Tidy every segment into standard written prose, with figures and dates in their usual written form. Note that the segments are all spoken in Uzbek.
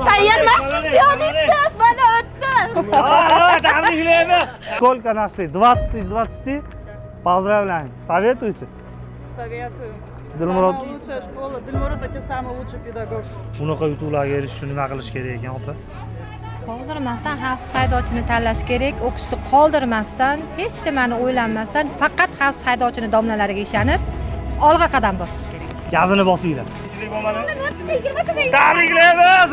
Tayyor maxsus deyapsiz, mana o'tdi. Tabriklaymiz. Сколько нашли? 20 из 20. Поздравляем. Советуете? Советую. Dilmurod. Самая лучшая школа. Dilmurod aka самый лучший педагог. Bunaqa yutuqlarga erishish uchun nima qilish kerak ekan, opa? Qoldirmasdan xavfsiz haydovchini tanlash kerak. O'qishni qoldirmasdan, hech nimani o'ylanmasdan, faqat xavfsiz haydovchini domlalariga ishonib, olg'a qadam bosish kerak. Gazini bosinglar. Tabriklaymiz!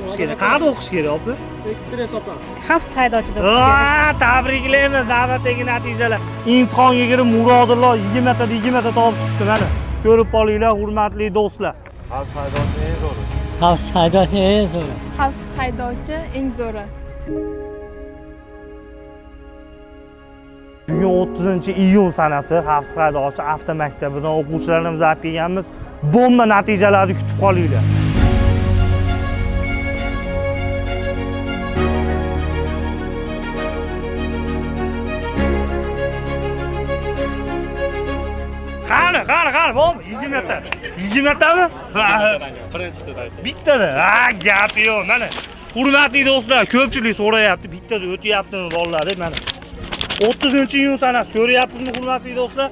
O'qish kerak. Qayerda o'qish kerak, opa? Ekspress opa. Xavfsiz haydovchida o'qish kerak. Tabriklaymiz, navbatdagi natijalar. Imtihonga kirib Murodillo 20 ta 20 ta topib chiqdi mana. Ko'rib qolinglar, hurmatli do'stlar. Xavfsiz haydovchi eng zo'ri. Xavfsiz haydovchi eng zo'ri. Xavfsiz haydovchi eng zo'ri. Bugun 30-iyun sanasi xavfsiz haydovchi avtomaktabidan o'quvchilarimizni olib kelganmiz. Bomba natijalarni kutib qolinglar. Qani, qani, qani, bomba 20 ta. 20 tami? Bittada. Ha, gap yo'q, mana. Hurmatli do'stlar, ko'pchilik so'rayapti, bittada o'tyaptimi bolalar deb mana. 30-iyun sanasi ko'ryapsizmi, hurmatli do'stlar?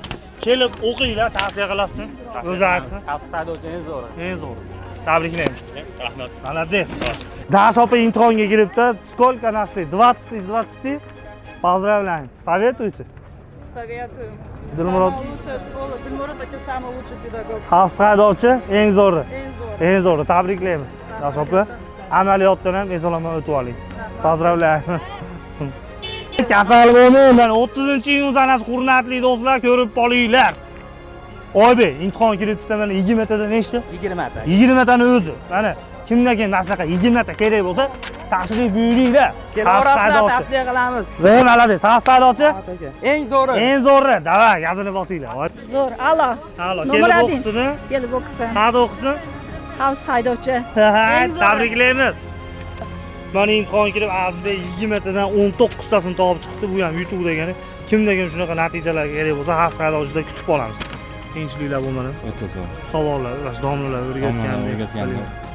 Kelib o'qinglar, tavsiya qilasizmi? O'zi aytsin. Xavfsiz haydovchi eng zo'ri. Eng zo'ri. Tabriklaymiz. Rahmat. Молодец. Dash opa imtihonga kiribdi. Сколько нашли? 20 из 20. Поздравляем. Советуете? Советую. Dilmurod. Самая лучшая школа. Dilmurod aka самый лучший педагог. Xavfsiz haydovchi eng zo'ri. Eng zo'ri. Eng zo'ri. Tabriklaymiz. Dash opa. Amaliyotdan ham eson-omon o'tib oling. Поздравляем. Kasal bo'lmang. Mana 30-iyun sanasi hurmatli do'stlar, ko'rib qolinglar. Oybek, imtihon kiribdi, mana 20 tada nechta? 20 ta. 20 tani o'zi. Mana kimda kim mana shunaqa 20 ta kerak bo'lsa, tashrif buyuringlar. Kelaverasizlar, tavsiya qilamiz. Zo'r, молодец. Xavfsiz haydovchi Eng zo'ri. eng zo'ri. Давай, gazini bosinglar. Zo'r, a'lo. A'lo, Nomer kelib один. o'qisin. Kelib o'qisin. Qayerda o'qisin? Xavfsiz haydovchi. Tabriklaymiz. Mana imtihon kirib Azizbek 20 tadan 19 tasini topib chiqdi. Bu ham yutuq degani. Kimda kim shunaqa natijalar kerak bo'lsa, xavfsiz haydovchida kutib qolamiz. Qiyinchiliklar bo'lmadi. O'ta zo'r. Savollar, domlalar o'rgatgan.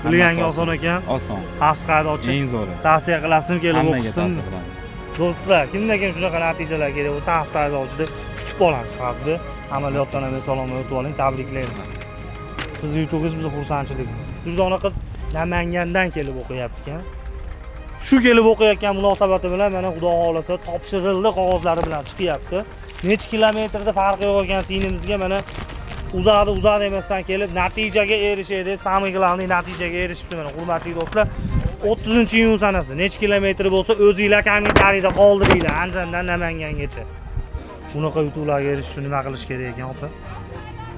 Bilganga oson ekan. Oson. Xavfsiz haydovchi. Eng zo'ri. Tavsiya qilasizmi, kelib Hammaga o'qisin. tavsiya qilamiz. Do'stlar, kimda kim shunaqa natijalar kerak bo'lsa, xavfsiz haydovchida kutib qolamiz. Xavfsiz amaliyotdan ham eson omon o'tib oling, tabriklaymiz. Sizni yutug'ingiz bizni xursandchiligimiz. Durdona qiz Namangandan kelib o'qiyapti ekan. Shu kelib o'qiyotgan munosabati bilan mana Xudo xohlasa topshirildi qog'ozlari bilan chiqyapti. Necha kilometrda farqi yo'q ekan singlimizga mana uzadi uzadi emasdan kelib natijaga erishay deb, самый главный natijaga erishibdi mana hurmatli do'stlar. 30-iyun sanasi necha kilometr bo'lsa o'zinglar kommentariyda qoldiringlar Andijondan Namangangacha. Bunaqa yutuqlarga erishish uchun nima qilish kerak ekan, opa?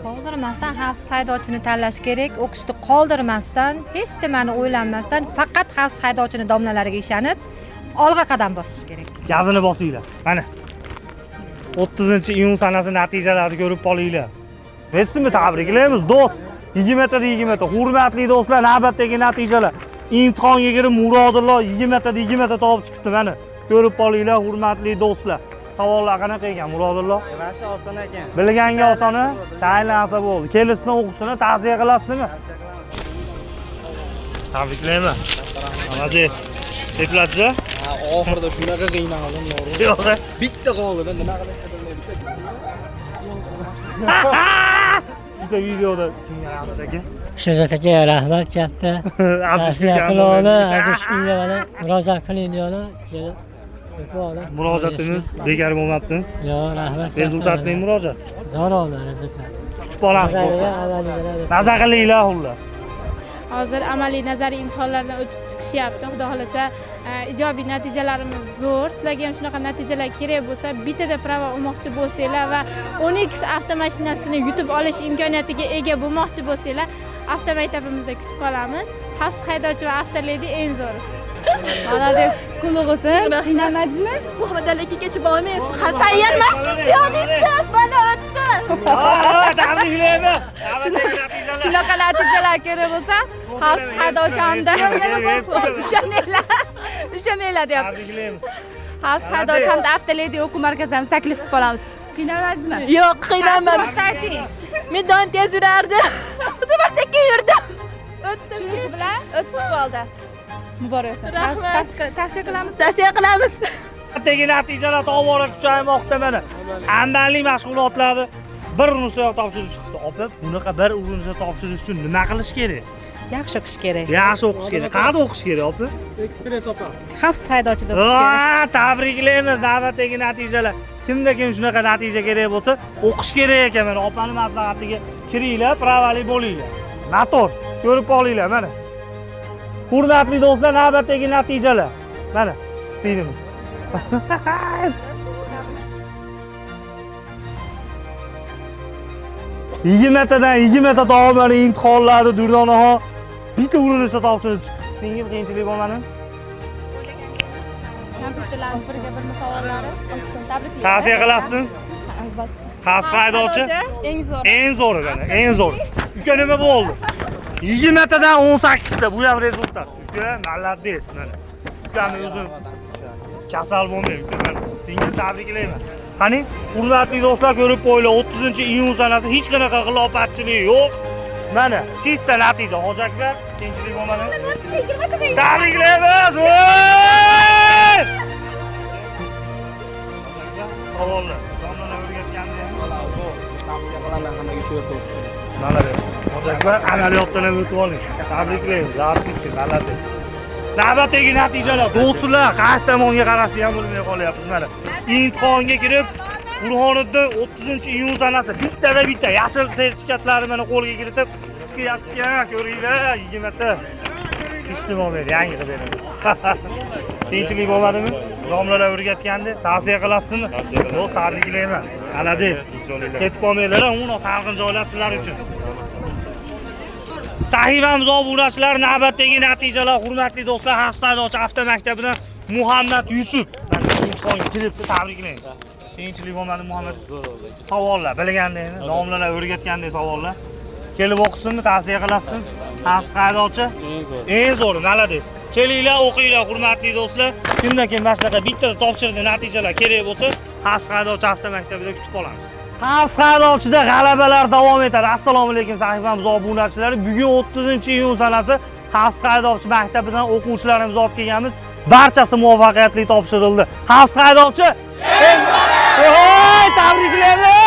Qoldirmasdan xavfsiz haydovchini tanlash kerak. O'qishni qoldirmasdan, hech nimani o'ylanmasdan, faqat xavfsiz haydovchini domlalariga ishonib, olg'a qadam bosish kerak. Gazini bosinglar. Mana 30-iyun sanasi natijalarini ko'rib qolinglar. Mesimi tabriklaymiz, do'st. 20 tada 20 ta. Hurmatli do'stlar, navbatdagi natijalar. Imtihonga kirib Murodillo 20 tada 20 ta topib chiqdi mana. Ko'rib qolinglar, hurmatli do'stlar. Savollar qanaqa ekan, Murodillo? Mana shu oson ekan. Bilganga osoni, tayinlansa bo'ldi. Kelishsin, o'qisin, tavsiya qilasizmi? Tabriklayman. Молодец. Tepladingiz? Oxirida shunaqa qiynaldim, Nurul. Yo'q. Bitta qoldi, nima qilishni bilmay bitta. Bitta videoda kimga rahmat aka? Sherzod aka rahmat katta. Tavsiya qiluvdi, Abdushunga mana murojaat qiling deydi, kelib o'tib olib. Murojaatimiz bekor bo'lmabdi. Yo'q, rahmat. Rezultatli murojaat. Zo'r oldi rezultat. Kutib qolamiz do'stlar. Maza qilinglar xullas. Hozir amaliy nazariy imtihonlardan o'tib chiqishyapti. Xudo xohlasa ijobiy natijalarimiz zo'r. Sizlarga ham shunaqa natijalar kerak bo'lsa, bittada prava olmoqchi bo'lsanglar va Onix avtomashinasini yutib olish imkoniyatiga ega bo'lmoqchi bo'lsanglar, avtomaktabimizda kutib qolamiz. Xavfsiz haydovchi va avtoledi eng zo'ri. Молодец, qutlug' bo'lsin. Qiynalmadingizmi? Muhammad Ali akacha bormaysiz. Tayyor maxsus deyapsiz, mana o'tdi. Tabriklaymiz. Shunaqa natijalar kerak bo'lsa, xavfsiz haydovchi hamda ushamanglar. Ushamanglar deyapti. Tabriklaymiz. Xavfsiz haydovchi hamda avtoledi o'quv markazidan taklif qilib qolamiz. Qiynalmadingizmi? Yo'q, qiynalmadim. Ayting. Men doim tez yurardim. Bu safar sekin yurdim. O'tdim. Shunisi bilan o'tib chiqib oldi. Muborak bo'lsin. Rahmat. Tavsiya qilamiz. Tavsiya qilamiz. Navbatdagi natijalar tobora kuchaymoqda mana. Amaliy mashg'ulotlarni bir urinishda topshirib chiqdi. Opa, bunaqa bir urinishda topshirish uchun nima qilish kerak? Yaxshi o'qish kerak. Yaxshi o'qish kerak. Qayerda o'qish kerak, opa? Ekspress opa. Xavfsiz haydovchida o'qish kerak. Va, tabriklaymiz navbatdagi natijalar. Kimda kim shunaqa natija kerak bo'lsa, o'qish kerak ekan mana opani maslahatiga kiringlar, pravali bo'linglar. Motor ko'rib qolinglar mana. Hurmatli do'stlar, navbatdagi natijalar. Mana singlimiz. Yigirmatadan 20ta topshirib imtihonlarni Durdonaxon bitta urinishda topshirib chiqdi. Singil qiyinchilik bo'lmadimi? Kompyuterlarimiz birga bir savollari. Tabriklayman. Tavsiya qilasizmi? Albatta. Xavfsiz haydovchi? Eng zo'ri. Eng zo'ri mana, eng zo'ri. Uka nima bo'ldi? 20tadan 18 ta, bu ham rezultat. Uka, молодец mana. Ukani o'zi kasal bo'lmang, uka mana. Singil tabriklayman. Qani, hurmatli do'stlar, ko'rib qo'yinglar, 30-iyun sanasi hech qanaqa g'ilofbatchilik yo'q. Mana, chista natija. Hoji akbar, qiyinchilik bo'lmadi. Tabriklaymiz! Voy! Savollar. Domlalar o'rgatganmi? Tavsiya qilaman hammaga shu yerda o'qishni. Молодец. Hoji akbar, amaliyotdan ham o'tib oling. Tabriklaymiz. Отлично, молодец. Navbatdagi natijalar, do'stlar, qaysi tomonga qarashni ham bilmay qolyapmiz mana. Imtihonga kirib, Burhoniddin 30-iyun sanasi bittada bitta yashil sertifikatlarni mana qo'lga kiritib chiqyapti, ko'ringlar, 20 ta. Hech nima bo'lmaydi, yangi qilib beradi. Qiyinchilik bo'lmadimi? Domlalar o'rgatgandi, tavsiya qilasizmi? Do'st, tabriklayman. Молодец. Ketib qolmanglar, uni salqin joylar sizlar uchun. Sahifamiz obunachilari navbatdagi natijalar, hurmatli do'stlar, Xavfsiz haydovchi avtomaktabidan Muhammad Yusuf. Mana imtihonga kiribdi, tabriklaymiz. Qiyinchilik bo'lmadi Muhammad. Savollar bilgandaymi? Domlalar o'rgatgandek savollar. Kelib o'qisinmi, tavsiya qilasizmi? Xavfsiz haydovchi eng zo'ri, молодец. Kelinglar, o'qinglar, hurmatli do'stlar. Kimda kim mana shunaqa bittada topshirdi natijalar kerak bo'lsa, Xavfsiz haydovchi avtomaktabida kutib qolamiz. Xavfsiz haydovchida g'alabalar davom etadi. Assalomu alaykum sahifamiz obunachilari. Bugun 30-iyun sanasi Xavfsiz haydovchi maktabidan o'quvchilarimizni olib kelganmiz. Barchasi muvaffaqiyatli topshirildi. Xavfsiz haydovchi eng zo'ri! Tabriklaymiz!